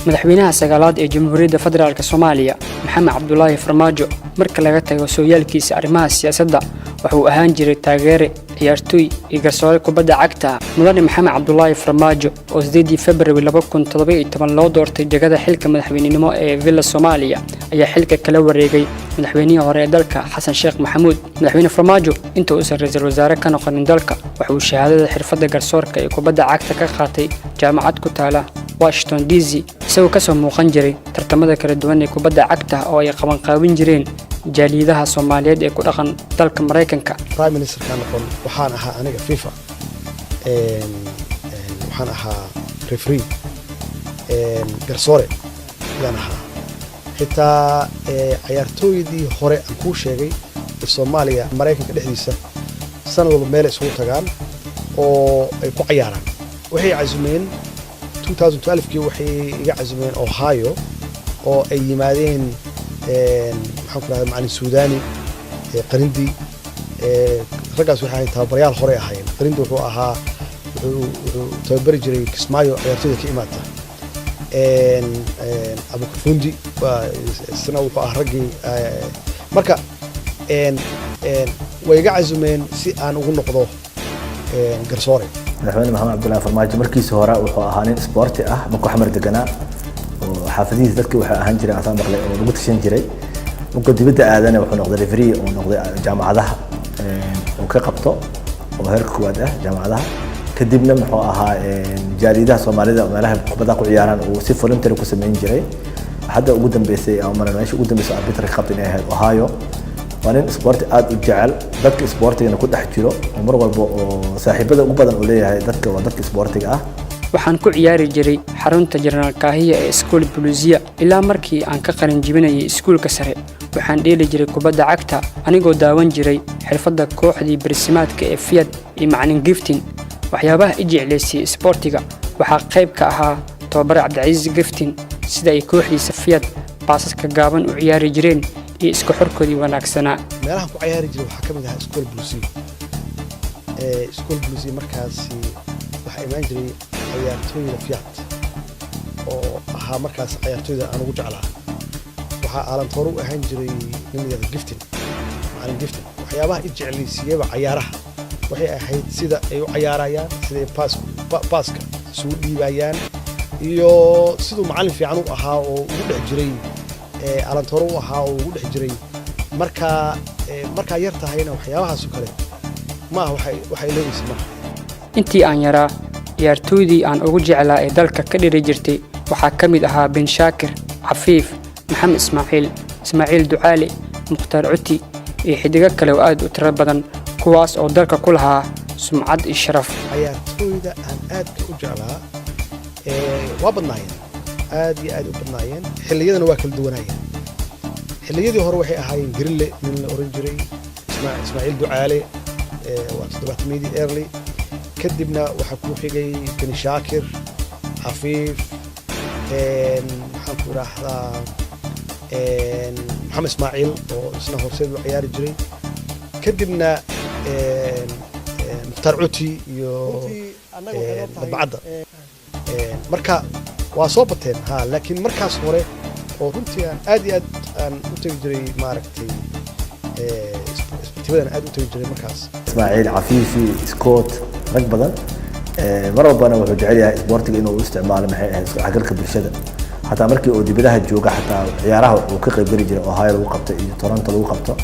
Madaxweynaha sagaalaad ee Jamhuuriyadda Federaalka Soomaaliya, Maxamed Cabdulaahi Farmaajo, marka laga tago sooyaalkiisa arrimaha siyaasadda, wuxuu ahaan jiray taageere, ciyaartooy iyo garsoore kubadda cagta. Mudane Maxamed Cabdulaahi Farmaajo, oo 8-dii Februari 2017 loo doortay jagada xilka madaxweynenimo ee Villa Soomaaliya, ayaa xilka kala wareegay madaxweynihii hore ee dalka, Xasan Sheekh Maxamuud. Madaxweyne Farmaajo, inta uusan ra-iisul wasaare ka noqonin dalka, waxa uu shahaadada xirfadda garsoorka ee kubadda cagta ka qaatay jaamacad ku taala Washington DC, isagoo kasoo muuqan jiray tartamada kala duwan ee kubadda cagta oo ay qabanqaabin jireen jaaliyadaha Soomaaliyeed ee ku dhaqan dalka Maraykanka. Prime ministerka noqon, waxaan ahaa aniga FIFA, waxaan ahaa referee, garsoore ayaan ahaa. Xitaa cayaartooydii hore aan kuu sheegay ee Soomaaliya, Maraykanka dhexdiisa sanad walba meel isugu tagaan oo ay ku cayaaraan. Waxay casumeen 2012kii, waxay iga casumeen Ohio oo ay yimaadeen, maxaan ku rahda, macalin Suudani, Qarindi. Raggaas waxay ahayd tababarayaal hore ahaayeen. Qarindi wuxuu ahaa, wuxuu tababari jiray Kismaayo ciyaartooyda ka imaata. Abukarfundi isna wuxuu ahaa raggii. Marka way iga casumeen si aan ugu noqdo garsoore. Madaxweyne Maxamed Cabdullaahi Farmaajo markiisii hore wuxuu ahaa nin isboorti ah. Markuu Xamar deganaa oo xaafadihiisa dadki waxay ahaan jireen asaan maqlay oo lagu tashan jiray. Markuu dibadda aadana, wuxuu noqday referee oo noqday jaamacadaha uu ka qabto oo heerka koowaad ah jaamacadaha. Kadibna muxuu ahaa jaaliyadaha Soomaalida meelaha kubadda ku ciyaaraan uu si voluntary ku samayn jiray. Hadda ugu dambeysay ama meesha ugu dambeysay arbiter ka qabtay inay ahayd Ohio. Waa nin isboorti aad u jecel, dadka isboortigana ku dhex jiro oo mar walba oo saaxiibada ugu badan uu leeyahay dadka waa dadka isboortiga ah. Waxaan ku ciyaari jiray xarunta Jenaraal Kaahiya ee Iskool Buluusiya ilaa markii aan ka qalin jibinayay iskuulka sare. Waxaan dheeli jiray kubadda cagta anigoo daawan jiray xirfadda kooxdii barsimaadka ee Fiat iyo macalin Giftin. Waxyaabaha i jeclaysiiyey isboortiga waxaa qayb ka ahaa tababare Cabdicasiis Giftin, sida ay kooxdiisa Fiat baasaska gaaban u ciyaari jireen iyo isku xorkoodii wanaagsanaa. Meelahan ku cayaari jiray waxaa ka mid ahaa Iskool Buluusiya. Iskool Buluusiya markaasi waxaa imaan jiray cayaartooyda Fiat oo ahaa markaas cayaartooyda aan ugu jeclaa. Waxaa aalantoor u ahaan jiray nin la yihahdo Giftin, macalin Giftin. Waxyaabaha i jeclaysiiyeyba cayaaraha waxay ahayd sida ay u cayaarayaan, sida ay baaska isugu dhiibayaan iyo siduu macallin fiican u ahaa oo ugu dhex jiray, aalantoor u ahaa oo ugu dhex jiray. Markaa markaa yar tahayna waxyaabahaasoo kale ma aha waxay leegaysa maaha. Intii aan yaraa, ciyaartooydii aan ugu jeclaa ee dalka ka dhiri jirtay waxaa ka mid ahaa Bin Shaakir, Cafiif, Maxamed Ismaaciil, Ismaaciil Ducaale, Mukhtaar Cuti iyo xidigo kale oo aad u tiro badan, kuwaas oo dalka ku lahaa sumcad iyo sharaf. Cayaartooyda aan aadka u jeclaa waa badnaayeen, aad iyo aad u badnaayeen. Xilliyadana waa kala duwanaayeen. Xilliyadii hore waxay ahaayeen Grille nin la oran jiray, Ismaaciil Ducaale, waa 70-meydii early. Kadibna waxaa ku xigay Beni Shaakir, Cafiif, maxaan ku idhaahdaa, Maxamed Ismaaciil oo isna horseed u ciyaari jiray. Kadibna Mukhtaar Cuti iyo Madbacadda. Marka waa soo bateen ha, laakiin markaas hore oo runtii aan aad iyo aad aan u tegi jiray, maaragtay, isbartibadan aad u tegi jiray markaas. Ismaaciil, Cafiifi, Scott, rag badan. Mar walbana wuxuu jecel yahay isboortiga inuu u isticmaalo, maxay ahayd, isdhexgalka bulshada. Xataa markii uu dibadaha jooga, xataa ciyaaraha uu ka qayb geli jiray Ohio lagu qabto iyo Toronto lagu qabto,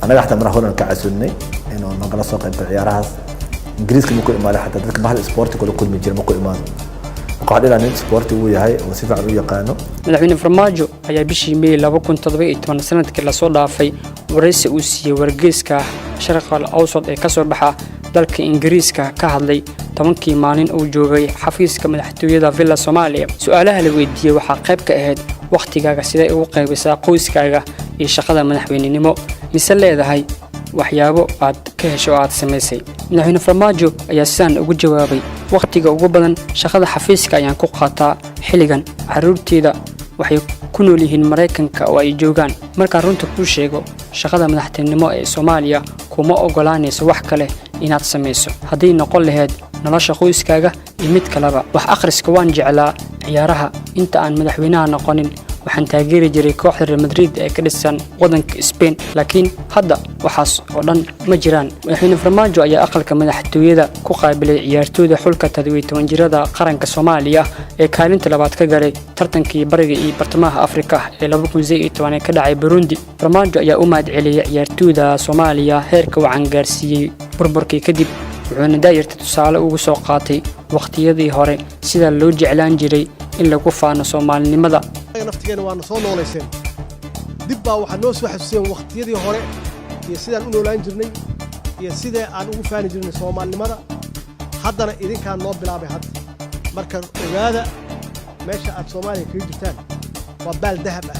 annaga xataa mar horan ka casunnay inuu nagala soo qayb galo ciyaarahaas. Ingiriiska markuu imaado, xataa dadka bahda isboortiga la kulmi jiray markuu imaado. Marka waxaa dhigaa nin isboorti uu yahay oo si fiican u yaqaano. Madaxweyne Farmaajo ayaa bishii Mey 2017, sanadkii lasoo dhaafay, waraysi uu siiyey wargeyska Sharqal Awsad ee kasoo baxa dalka Ingiriiska ka hadlay 10-kii maalin uu joogay xafiiska madaxtooyada Villa Soomaaliya. Su-aalaha la weydiiyey waxaa qayb ka ahayd: wakhtigaaga sidee ugu qaybisaa qoyskaaga iyo shaqada madaxweynenimo, mise leedahay waxyaabo aad ka hesho oo aad samaysay? Madaxweyne Farmaajo ayaa sidaan ugu jawaabay: "Wakhtiga ugu badan shaqada xafiiska ayaan ku qaataa xilligan. Carruurteyda waxay ku nool yihiin Maraykanka oo ay joogaan. Markaan runta kuu sheego, shaqada madaxtinimo ee Soomaaliya kuma ogolaanayso wax kale inaad samayso, hadday noqon lahayd Nolosha qoyskaaga iyo mid kaleba. Wax akhriska waan jeclaa. Ciyaaraha inta aan madaxweynaha noqonin waxaan taageeri jiray kooxda Real Madrid ee ka dhisan waddanka Spain, laakiin hadda waxaas oo dhan ma jiraan. Madaxweyne Farmaajo ayaa aqalka madaxtooyada ku qaabilay ciyaartooyda xulka 17 jirada qaranka Soomaaliya ee kaalinta labaad ka galay tartankii Bariga iyo Bartamaha Afrika ee 2018 ee ka dhacay Burundi. Farmaajo ayaa u mahad celiyey ciyaartooyda Soomaaliya heerka wacan gaarsiiyey burburkii kadib, wuxuuna daayarta tusaale ugu soo qaatay wakhtiyadii hore sida loo jeclaan jiray in lagu faano Soomaalinimada. Naftigeena waana soo noolayseen. Dib baa waxaad noo soo xasuuseen wakhtiyadii hore iyo sidaan u noolaan jirnay iyo sidee aan ugu faani jirnay Soomaalinimada. Haddana idinkaan noo bilaabay hadda. Marka ogaada, meesha aad Soomaaliya kaga jirtaan waa baal dahab ah.